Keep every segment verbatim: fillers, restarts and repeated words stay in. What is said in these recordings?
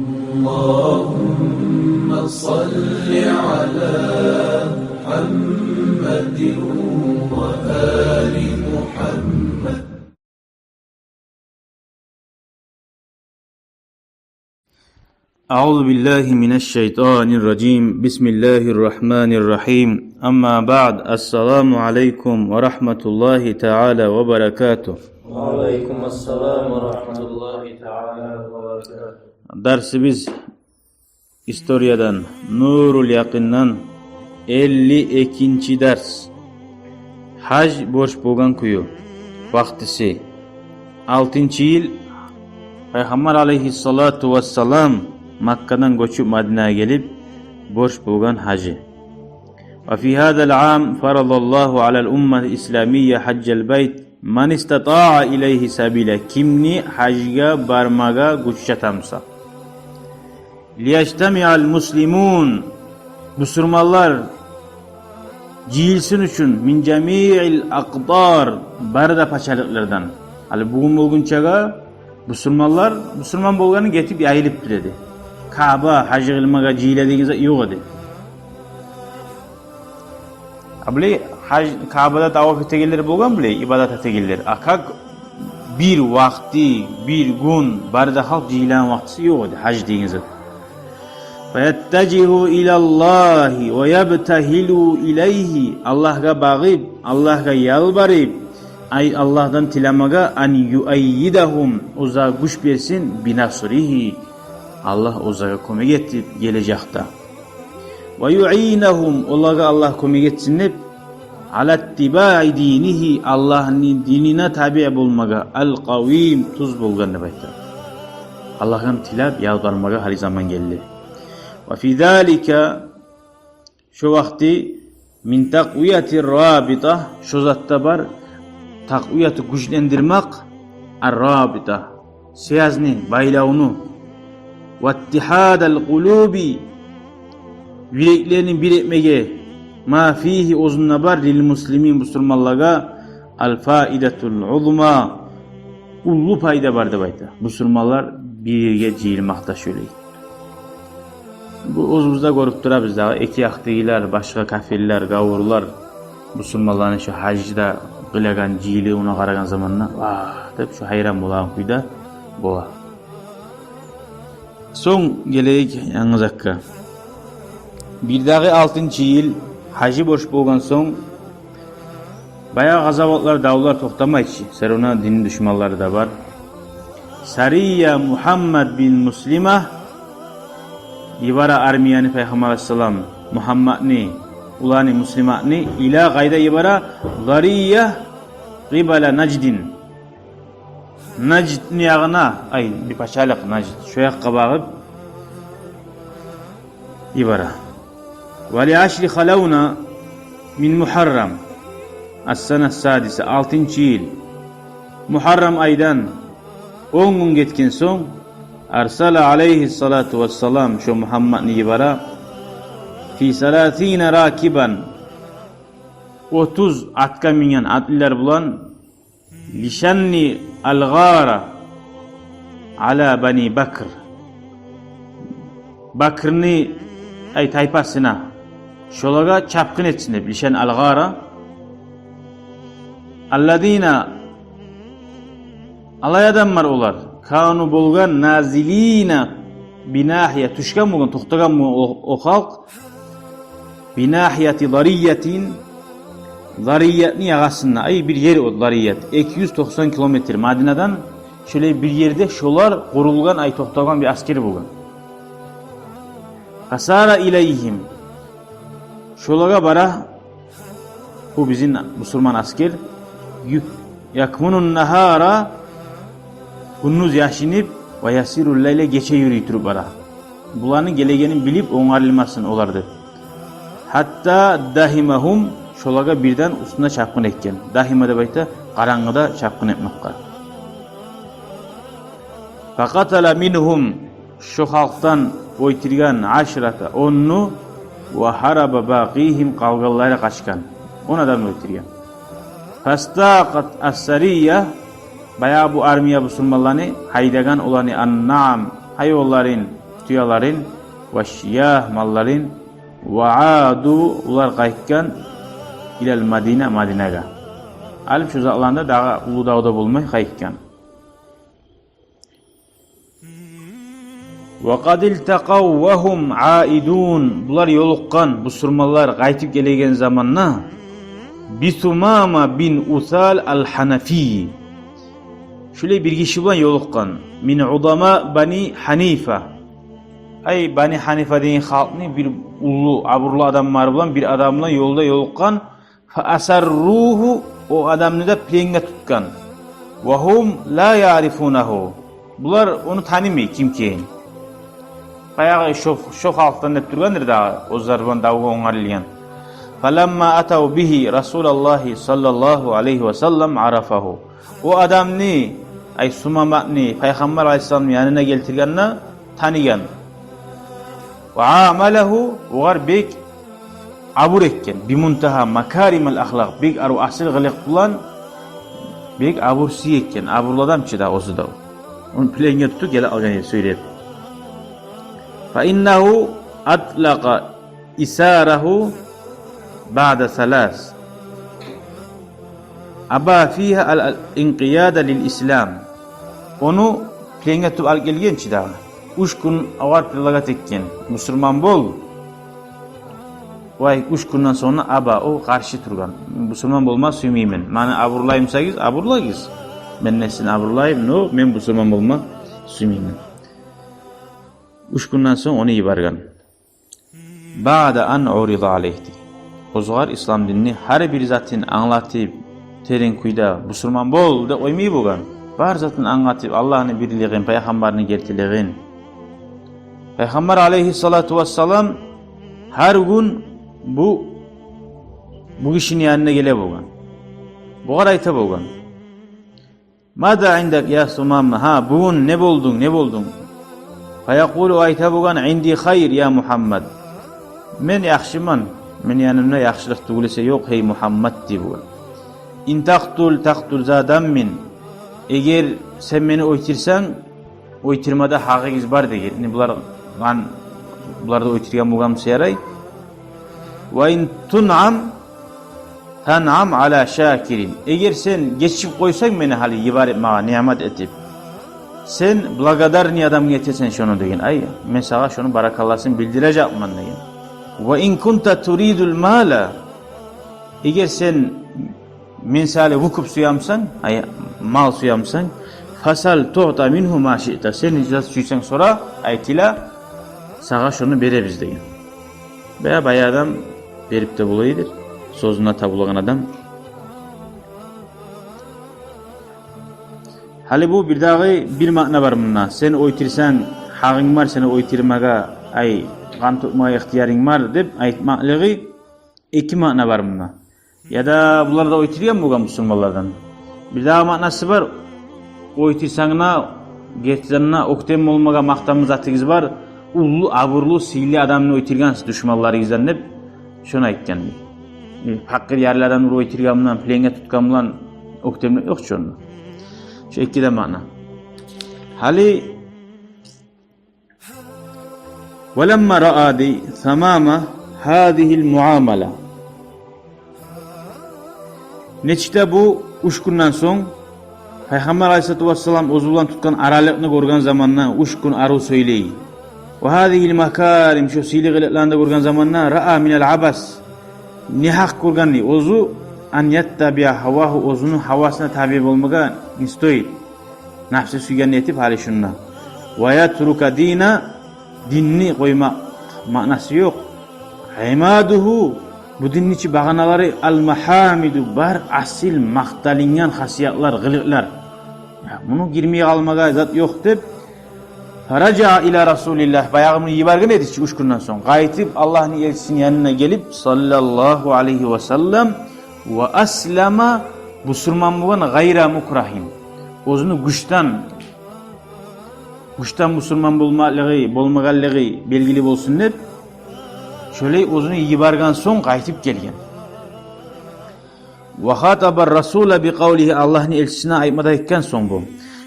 اللهم صل على محمد وآل محمد. أعوذ بالله من الشيطان الرجيم. بسم الله الرحمن الرحيم. أما بعد، السلام عليكم ورحمة الله تعالى وبركاته. وعليكم السلام ورحمة الله تعالى وبركاته. Дарсыбыз историядан, Нурул Якъиндан, элли экинчи дарс. Гьаж борч болгъан кюю, вакътиси. Алтынчы йыл Пайхаммар алайгьиссалату вассалам Маккадан гёчюп Мадинагъа гелип, борч болгъан гьажы. وفي هذا العام فرض الله على الأمة الإسلامية حج البيت من استطاع إليه سبيلا. Кимни гьажгъа бармагъа гюч чатамса. ليجتمع المسلمون, бусурманлар жыйылсын учун, من جميع الأقطار, бары да пачалыкълардан. Гьали бугюн болгъунчагъа бусурманлар, бусурман болгъаны гетип яйылып тура эди. Каъба, гьаж къылмагъа жыйыла деген зат ёкъ эди. А булай гьаж, Каъбада таваф этегенлер болгъан, булай ибадат этегенлер. А как бир вакъти, бир гюн бары да халкъ жыйылагъан вакътиси ёкъ эди гьаж деген зат. فيتجهوا إلى الله ويبتهلوا إليه, Аллагьгъа багъып, Аллагьгъа ялбарып, ай, Аллагьдан тилемеге, أن يؤيدهم, оьзюне гюч берсин, بنصره, Аллагь оьзюне кёмек этип гележекде. ويعينهم, олагъа Аллагь кёмек этсин деп, على اتباع دينه, Аллагьны динине табиъ болмагъа, القويم, тюз болгъан деп айта. Аллагьдан тилеп ялбармагъа гьали заман гелди. وفي ذلك, шо вакъти, من تقوية الرابطة, шо затда бар такъвияту, гючлендирмек, الرابطة, связьни, байлавну, واتحاد القلوب, юреклени бир этмеге, ما فيه, оьзюнде бар, للمسلمين, бусурманлагъа, الفائدة العظمى, уллу пайда бар деп айта. Бусурманлар бир ерге жыйылмакъда шолай. Бу оьзюбюз де гёрюп турабыз дагъы, эки якъдагъылар, башгъа капирлер, гавурлар, бусурманланы шо гьажда къылагъан жыйылывуна къарагъан заманда, вагь деп, шо гьайран болагъан кюйде бола. Сонг гелейик янгы затгъа. Бирдагъы алтынчы йыл гьажы борч болгъан сонг, баягъы къазаватлар, давлар токътамай чы, сёрюне дин душманлары да бар. Сария Мугьаммад бин Муслима йибере армияны Пайхаммар алайгьиссалам, Мугьаммадны уланы Муслиматны, إلى, къайда йибере, ضرية قبل نجد. Наждны ягъына, ай, бир пачалыкъ Нажд, шо якъгъа багъып йибере. ولعشر خلونا من محرم السنة السادسة, алтынчы йыл, Мугьаррам айдан он гюн гетген сонг, أرسل عليه الصلاة والسلام, шо Мугьаммадны йибере, في ثلاثين راكبا, отуз атгъа минген атлылар булан, لشن الغارة على بني بكر. Бакрны, ай, тайпасына, шолагъа чапгъын этсин деп, لشن الغارة. الذين, алай адамлар олар, كانوا, болгъан, نازلين بناحية, тюшген болгъан, токътагъан болгъан о, о халкъ, بناحية ضرية, Зариятны ягъасында, ай, бир ер о Зарият, эки юз токъсан километр Мадинадан, шолай бир ерде шолар къурулгъан, ай, токътагъан бир аскер болгъан. فسار إليهم, шолагъа бара, бу бизин бусурман аскер, يكمن النهار, гюндюз яшынып, ويسير الليل, гече юрюй туруп бара. Буланы гелегенин билип, онгарылмасын олар деп. حتى دهمهم, шолагъа бирден уьстюне чапгъын этген. Дахима деп айта къарангыда чапгъын этмекге. فقتل منهم, шо халкъдан оьлтюрген, عشرة, онну, وهرب باقيهم, къалгъанлары къачгъан. Он адамны оьлтюрген. فاستاقت السرية, баягъы бу армия бусурманланы гьайдагъан оланы, النعم, гьайванларын, тюелерин, ва шиягь малларын, ва аду, олар къайтгъан, илал Мадина, Мадинагъа. Алып шо затланы да дагъы уллу давда болмай къайтгъан. Ва къад илтакъав ва гьум аидун. Булар ёлукъгъан, бусурманлар къайтып гелеген заманда, би Сумама бин Усал ал-Гьанафи. Шулай бир гиши булан ёлукъгъан. Мин удама Бани Гьанифа. Ай, Бани Гьанифа деген халкъны бир уллу, абурлу адамлары булан, бир адам булан ёлда ёлукъгъан. Фа асарругьу, о адамны да пленге тутгъан. Ва гьум ла яърифунагьу. Булар ону танымай, ким экенин. Баягъы шо, шо халкъдан деп тургъандыр дагъы, оьзлер булан давгъа онгарылгъан. Фаламма атав бигьи Расулаллагьи саллаллагьу алайгьи ва саллам арафагьу. О адамны, ай, Сумаманы Пайхаммар алайгьиссаламны янына гелтиргенде таныгъан. Ва амалагьу, огъар бек абур этген. Би мунтагьа макаримал ахлакъ, бек арив асил къылыкъ булан, бек абур сый этген. Абурлу адам чы да оьзю де. Ону пленге тутуп геле алгъан эди, сёйлеп. Фа иннагьу атлакъа исарагьу баъда салас. Аба фигьа ал, ал инкъияда лил ислам. Ону пленге тутуп алып гелген чи дагъы. Уьч гюн огъар предлагать этген. Бусурман бол. Вай, уьч гюнден сонг аба, о къаршы тургъан. Бусурман болма сюймеймен. Мени абурлаймысагъыз, абурлагъыз. Мен де сизин абурлайым, но мен бусурман болма сюймеймен. Уьч гюнден сонг ону йиберген. Баъда ан урида алайгьи. Оьзюгер ислам динни гьар бир затын англатып, терен кюйде, бусурман бол деп къоймай болгъан. Бар затын англатып, Аллагьны бирлигин, пайхаммарны гертилигин. Пайхаммар алайгьиссалату вассалам гьар гюн бу, бу гишини янына геле болгъан. Бугъар айта болгъан. Маза индак, я Сумама? Гьа, бугюн не болдунг, не болдунг? Фаякъулу, айта болгъан, инди хайр, я Мугьаммад. Мен яхшыман, мени янымда яхшылыкъ тюгюл эсе ёкъ, гьей Мугьаммад, дей болгъан. Ин такътул, такътул за даммин. Эгер сен мени оьлтюрсенг, оьлтюрмеде гьакъыгъыз бар деген. Яни булар, мен булар да оьлтюрген болгъан буса ярай. Ва ин тунъам, танъам ала шакирин. Эгер сен гечип къойсанг мени, гьали йиберип магъа, ниъмат этип, сен благодарный адамгъа этесен шону деген. Ай, мен сагъа шону баракалласын билдирежекмен деген. Ва ин кунта туридул мала, эгер сен мен саялы выкуп сюемсен, ай, мал сюемсен, фасал туъта мингьу ма шиъта. Сен не зат сюйсенг сора, ай, тиле, сагъа шону беребиз деген. Бая, бая адам берип де бола эдир, сёзюне табулагъан адам. Гьали бу бирдагъы бир маъна бар мунда. Сен оьлтюрсенг, гьакъынг бар сени оьлтюрмеге, ай, къан тёкмеге ихтиярынг бар деп айтмакълыгъы эки маъна бар мунда. Яда булар да оьлтюрген болгъан бусурманлардан. Бирдагъы маънасы бар. Оьлтюрсенг де, гертиден де, оьктем болмагъа макътамлы затыгъыз бар. Уллу, абурлу, сыйлы адамны оьлтюргенсиз душманларыгъыздан деп, шону айтгъан. Э, пакъыр, ярлы адамны уруп оьлтюрген булан, пленге тутгъан булан оьктемлик ёкъ чу онда. Шо эки де маъна. Гьали Ва ламма раа, дей, Сумама гьазигьил муамала. Нечик де бу уьч гюнден сонг Пайхаммар алайгьиссалату вассалам оьзю булан тутгъан аралыкъны гёрген заманда, уьч гюн арив сёйлей. Ва гьазигьил макарим, шо сыйлы къылыкъланы да гёрген заманда, раа минал абас. Не гьакъ гёрген, дей, оьзю, ан яттабиа гьавагьу, оьзюню гьавасына табиъ болмагъа не стоит. Напсы сюйгенни этип гьали шунда. Ва ятрука дина, динни къоймакъ маънасы ёкъ. Имадугьу, бу динни чи багъаналары, ал-магьамиду, бар асил макъталынгъан хасиятлар, къылыкълар. Я, муну гирмей къалмагъа зат ёкъ деп. Фаражаа ила Расулиллагь, баягъы муну йиберген эди чи уьч гюнден сонг. Къайтып Аллагьны элчисини янына гелип, саллаллагьу алайгьи ва саллам, ва аслама, бусурман болгъан, гъайра мукрагьин. Оьзюню гючден, гючден бусурман болмакълыгъы, болмагъанлыгъы белгили болсун деп, шолай оьзюню йиберген сонг къайтып гелген. Ва хатаба расула би къавлигьи, Аллагьны элчисине айтма да айтгъан сонг бу.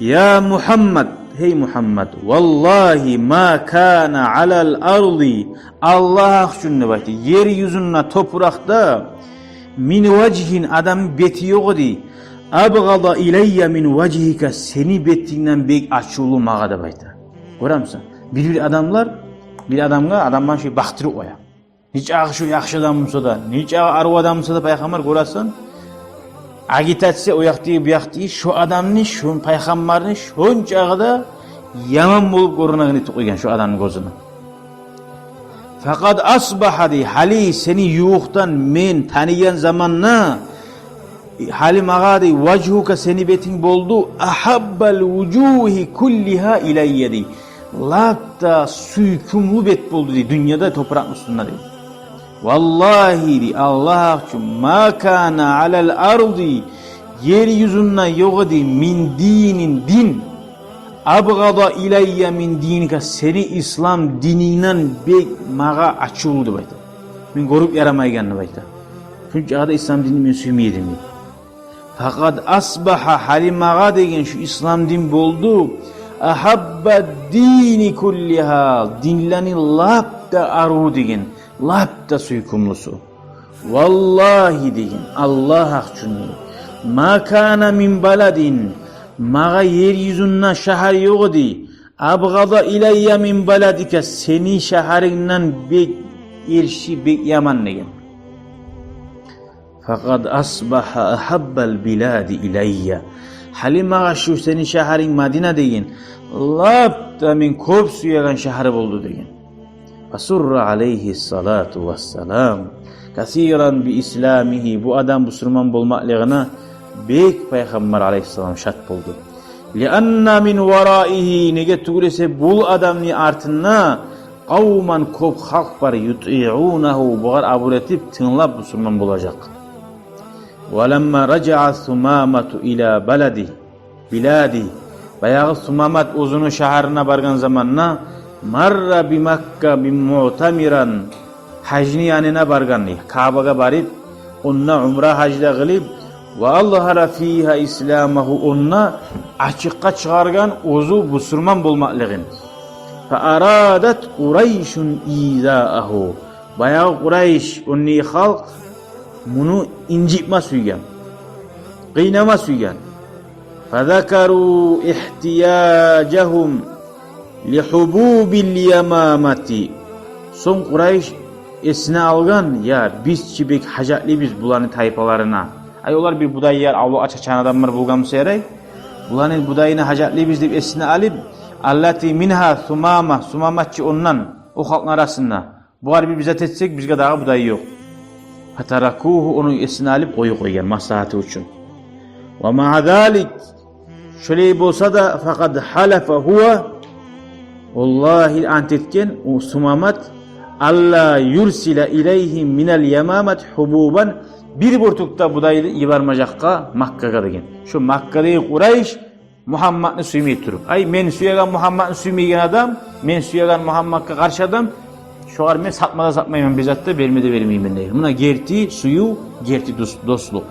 Я Мугьаммад, Гьей Мугьаммад, валлагьи ма кана алал арди, Аллагь гьакъ учун деп айта, ер юзюнде, топуракъда, мин важгьин, адамны бети ёкъ эди, абгъада илаййа мин важгьика, сени бетингден бек ачувлу магъа деп айта. Гёремисен? Бир-бир адамлар, бир адамгъа, адамлар шо бакъдырып къоя. Нечакъы шо яхшы адам буса да, нечакъы арив адам буса да, пайхаммар, гёресен, агитация о якъдагъы, бу якъдагъы, шо адамны, шо пайхаммарны шончакъы да яман болуп гёрюнегенин этип къойгъан шо адамны гёзюне. Факъад асбагьа, дей, гьали сени ювукъдан мен таныгъан заманда, гьали магъа, дей, важгьука, сени бетинг болду, агьаббал вужугьи куллигьа илаййа, дей, лап да сюйкюмлю бет болду, дей, дюньяда, топуракъны уьстюнде, дей. Валлагьи, дей, Аллагь гьакъ учун, ма кана алал арди, ер юзюнде ёкъ эди, мин динин, дин, абгъада илаййа мин диника, сени ислам динингден бек магъа ачувлу деп айта. Мен гёрюп ярамайгъан деп айта. Шончакъы да ислам динни мен сюймей эдим, дей. Факъад асбагьа, гьали магъа деген шу ислам дин болду, агьаббад дини куллигьа, динлени лап да арив деген, лап да сюйкюмлюсю. Валлагьи, деген, Аллагь гьакъ учун, ма кана мин баладин, магъа ер юзюнде шагьар ёкъ эди, абгъада илаййа мин баладика, сени шагьарынгдан бек эрши, бек яман, деген. Факъад асбагьа агьаббал билади илаййа. Гьали магъа шу сени шагьарынг Мадина деген, лап да мен кёп сюеген шагьар болду, деген. Фасурра алайгьи салату вассалам касиран би исламигьи. Бу адам бусурман болмакълыгъына бек пайхаммар алайгьиссалам шат болду. Лианна мин вараигьи, неге тюгюл эсе бу адамны артында къавман, кёп халкъ бар, ютиъунагьу, бугъар абур этип, тынглап бусурман болажакъ. Ва ламма ражаа Сумамату ила балади, билади, баягъы Сумамат оьзюню шагьарына баргъан заманда, марра би Макка би муътамиран, гьажны янына баргъан, дей, Каабагъа барып, онда умра, гьаж да къылып, ва азгьара фигьа исламагьу, онда ачыкъгъа чыгъаргъан оьзю бусурман болмакълыгъын. Фа арадат Къурайшун изаагьу. Баягъы Къурайш, ондагъы халкъ муну инжитме сюйген, къыйнама сюйген. Фазакару ихтияжагьум ли гьубубил ямамати. Сонг Къурайш эсине алгъан, я, биз чи бек гьажатлыбыз буланы тайпаларына. Ай, олар бир будай яр, авлакъгъа чачагъан адамлар болгъан буса ярай. Буланы будайына гьажатлыбыз деп эсине алып, аллати мингьа Сумама, Сумама чы ондан, о халкъны арасында. Бугъар бир зат этсек, бизге дагъы будай ёкъ. Фатаракугьу, ону эсине алып къоюп къойгъан маслагьаты учун. Ва маа залик, шолай болса да, факъад гьалафа гьува, валлагьи, ант этген о Сумамат, алла юрсила илайгьим минал ямамати гьубубан, бир бёртюк де будай йибермежекге Маккагъа деген. Шо Маккадагъы Къурайш Мугьаммадны сюймей туруп. Ай, мен сюеген Мугьаммадны сюймейген адам, мен сюеген Мугьаммадгъа къаршы адам, шогъар мен сатма да сатмайман, бир зат да берме де бермеймен деген. Муна герти сююв, герти дос-, дослукъ.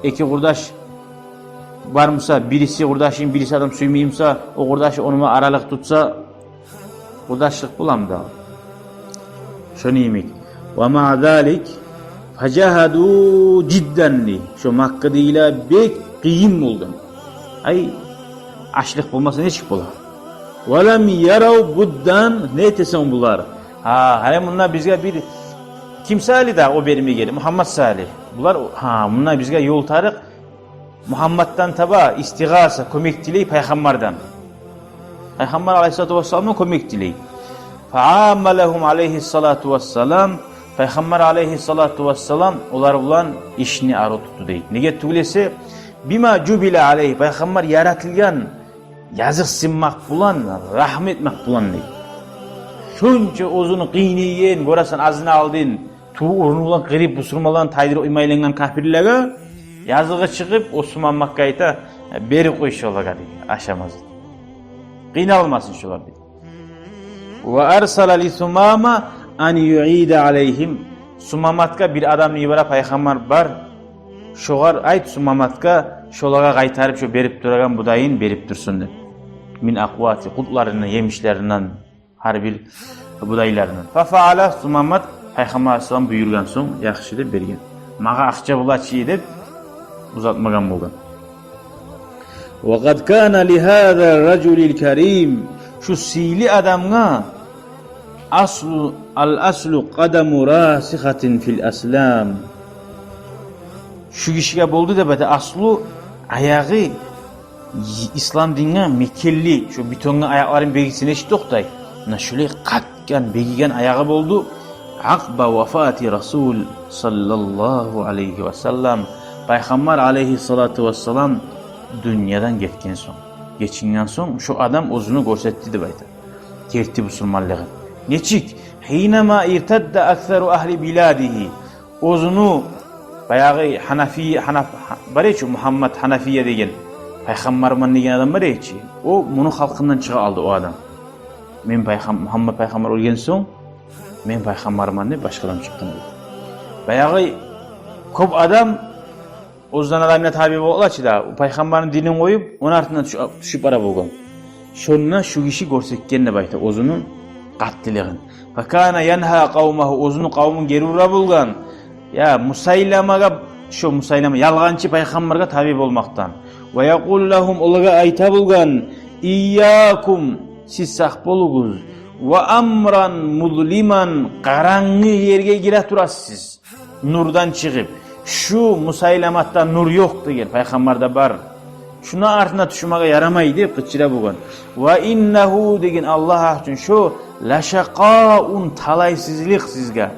Эки къурдаш бар буса, бириси къурдашын бириси адам сюймей буса, о къурдашы ону булан аралыкъ тутса, къурдашлыкъ боламы дагъы? Шону йимик. Ва маа залик, фажагьаду жиддан, дей. Шо Маккадагъылар бек къыйын болгъан. Ай, ачлыкъ болмаса, нечик бола? Ва лам ярав буддан, не этесен булар? Гьа, гьали мунда бизге бир ким саялы да о бермей гелди, Мугьаммад саялы. Булар, гьа, мунда бизге ёл тарыкъ, Мугьаммаддан таба истигъаса, кёмек тилей пайхаммардан. Пайхаммар алайгьиссалату вассаламдан кёмек тилей. Фааммалагьум алайгьиссалату вассалам, пайхаммар алайгьиссалату вассалам олар булан ишни арив тутду, дей. Неге тюгюл эсе, бима жубила алайгь, пайхаммар яратылгъан языкъсынмакъ булан, рагьму этмек булан, дей. Шонча оьзюню къыйнайгъан, гёресен, азны алдын туврну булан къырып, бусурманланы тайдырып къойма айлангъан капирлеге языгъы чыгъып, о Сумаматгъа айта: «Берип къой шолагъа», — дей, — «ашамазын. Къыйналмасын шолар», — дей. Ва арсала ли Сумама ан юида алайгьим. Сумаматгъа бир адамны йибере пайхаммар: «Бар, шогъар айт, Сумаматгъа, шолагъа къайтарып, шо берип турагъан будайын берип турсун», — деп. Мин акъвати, къуртларындан, емишлеринден, гьар бир будайларындан. Фа фаала, Сумамат пайхаммар алайгьиссалам буюргъан сонг, яхшы деп берген. Магъа акъча бола чы деп узатмагъан болгъан. Ва къад кана ли гьаза ражулил карим, шу сыйлы адамгъа аслу, ал аслу къадаму расихатин фил ислам. Шу гишиге болду деп айта, аслу, аягъы ислам динге мекенли, шу бетонга аякъларын бегитсе нечик токътай, муна шулай къатгъан, бегиген аягъы болду. Акъба вафати Расул саллаллагьу алайгьи ва саллам, пайхаммар алайгьиссалату вассалам дюньядан гетген сонг, гечинген сонг, шу адам оьзюню гёрсетди деп айта, герти бусурманлыгъын. Нечик? Гьинама иртадда аксару агьли биладигьи, оьзюню баягъы Гьанафи-, Гьанаф-, бар эди чи, Мугьаммад Гьанафия деген, пайхаммарман деген адам бар эди чи. О, муну халкъындан чыгъа къалды о адам. Мен пайхам-, Мугьаммад пайхаммар оьлген сонг, мен пайхаммарман деп башгъа адам чыкъгъан эди. Баягъы кёп адам оьзюнден адамгъа таби бола чы да, пайхаммарны динин къоюп, ону артындан тюш-, тюшюп бара болгъан. Шонда шу гиши гёрсетген деп айта оьзюню къаттылыгъын. Факана янгьа къавмагьу, оьзюню къавмун гери ура болгъан. Я Мусайламагъа, шо Мусайлама, ялгъанчы пайхаммаргъа таби болмакъдан. Ва якъулу лагьум, олагъа айта болгъан: «Ийякум, сиз сакъ болугъуз. Ва амран музлиман, къарангы ерге гире турасыз сиз. Нурдан чыгъып, шу Мусайламатда нур ёкъ деген, пайхаммарда бар. Шуну артына тюшмеге ярамай», — деп къычыра болгъан. «Ва иннагьу», — деген, Аллагь гьакъ учун, шо «лашакъаун», талайсызлыкъ сизге.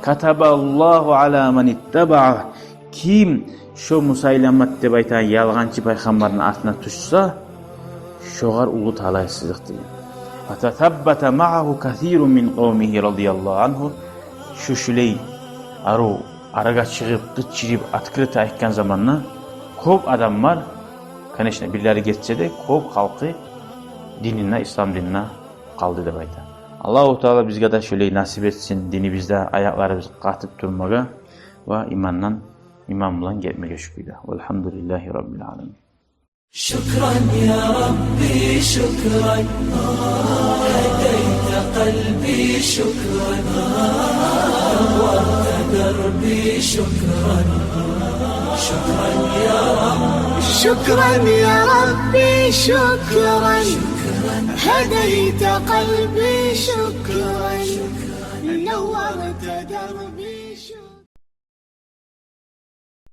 «Катабаллагьу ала ман иттабагьу». Ким шо Мусайламат деп айтагъан ялгъанчы пайхаммарны артына тюшсе, шогъар уллу талайсызлыкъ деген. «Фатасаббата магьагьу касирун мин къавмигьи радияллагьу ангьу». Шу шулай арив арагъа чыгъып, къычырып, открыто айтгъан заманда кёп адамлар, конечно, бирлери гетсе де, кёп халкъы динине, ислам динине къалды деп айта. Аллагьу Таала бизге де шулай насип этсин, динибизде аякъларыбыз къатып турмагъа ва имандан иман булан гетмеге шу кюйде. Валгьамдулиллагьи раббил аламин. شكرا يا ربي شكرا، هديت قلبي شكرا، نورت دربي شكرا. شكرا يا رب، شكرا يا ربي شكرا، هديت قلبي شكرا، نورت دربي.